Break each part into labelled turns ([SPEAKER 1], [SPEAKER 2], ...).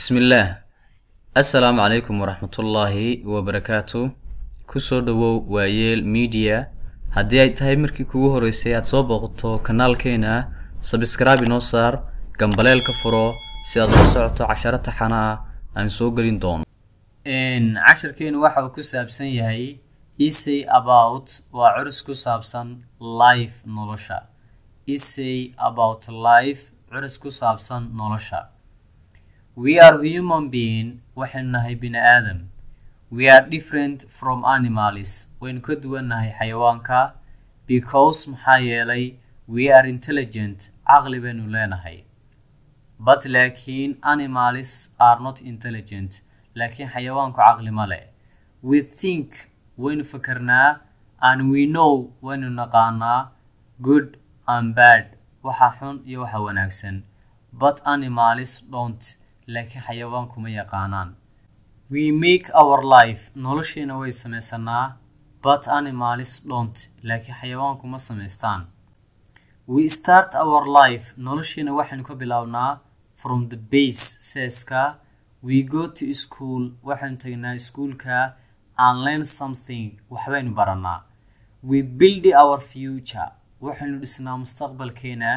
[SPEAKER 1] Bismillaah. Assalaamu calaykum waraxmatullaahi wabarakaatu. Kusoo dhawow Waayeel Media. Haddii ay tahay markii kugu horeysay aad soo booqato kanaalkeena, subscribe inoo saar, gambaleelka furo si aad ula socoto casharo taxana ah aan soo gelin doono. Cashirkeenu waxa uu ku saabsan yahay essay about, waa curus ku saabsan life, nolosha. Essay about life, curus ku saabsan nolosha. We are human being, waxaynu nahay bini aadam. We are different from animals, waynu ka duwannahay xayawaanka, because, maxaa yeelay, we are intelligent, caqli baynu leenahay. But, laakiin, animals are not intelligent, laakiin xayawaanku caqli ma leh. We think, waynu fakarnaa, and we know, waynu naqaanaa, good and bad, waxa xun iyo waxa wanaagsan. But animals don't, laakiin xayawaanku ma yaqaanaan. We make our life, nolosheena way samaysanaa. But animals don't, laakiin xayawaanku ma samaystaan. We start our life, nolosheena waxaynu ka bilownaa, from the base, seeska. We go to school, waxaynu tagnaa iskuulka, and learn something, waxbaynu baranaa. We build our future, waxaynu dhisnaa mustaqbalkeena,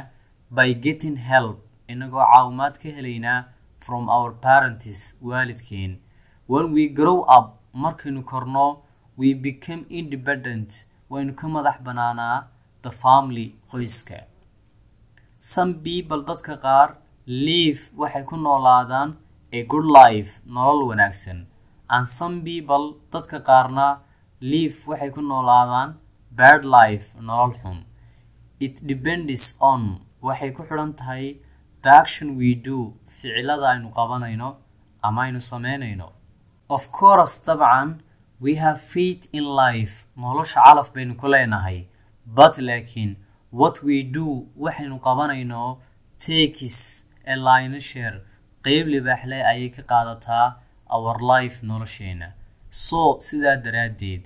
[SPEAKER 1] by getting help, inagoo caawimaad ka helaynaa, from our parents, waalidkeen. When we grow up, markaynu korno, we become independent, waynu ka madax banaanaa, the family, qoyska. Some people, dadka qaar, live, waxay ku noolaadaan, a good life, nolol wanaagsan, and some people, dadka qaarna, live, waxay ku noolaadaan, bad life, nolol xun. It depends on, waxay ku xidhan tahay, the action we do, ficilada aynu qabanayno ama aynu sameynayno. Of course, dabcan, we have fate in life, nolosha calaf baynu ku leenahay. But, laakiin, what we do, waxaynu qabanayno, takes a lion's share, qeyb libaaxle ayay ka qaadataa, our life, nolosheena. So, sidaa daraaddeed,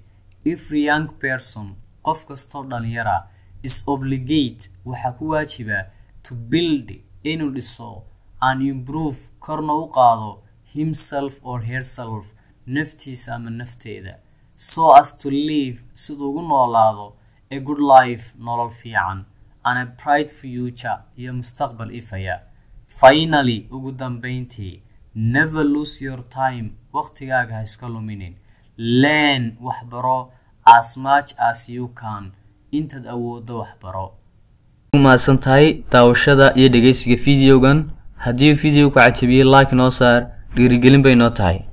[SPEAKER 1] every young person, qof kastoo dhalinyara, is obligate, waxaa ku waajiba, to build, inuu dhiso, and improve, korna u qaado, himself or herself, naftiisa ama nafteeda, so as to live, siduu ugu noolaado, a good life, nolol fiican, and a bright future, iyo mustaqbal ifaya. Finally, ugu dambeyntii, never lose your time, waqtigaaga ha iska luminin. Learn, waxbaro, as much as you can, intaad awooddo waxbaro. Mahadsan tahay daawashada iyo dhegeysiga videogan. Haddii video ku cajabiyey, like noo saar, dhiirigelin bay noo tahay.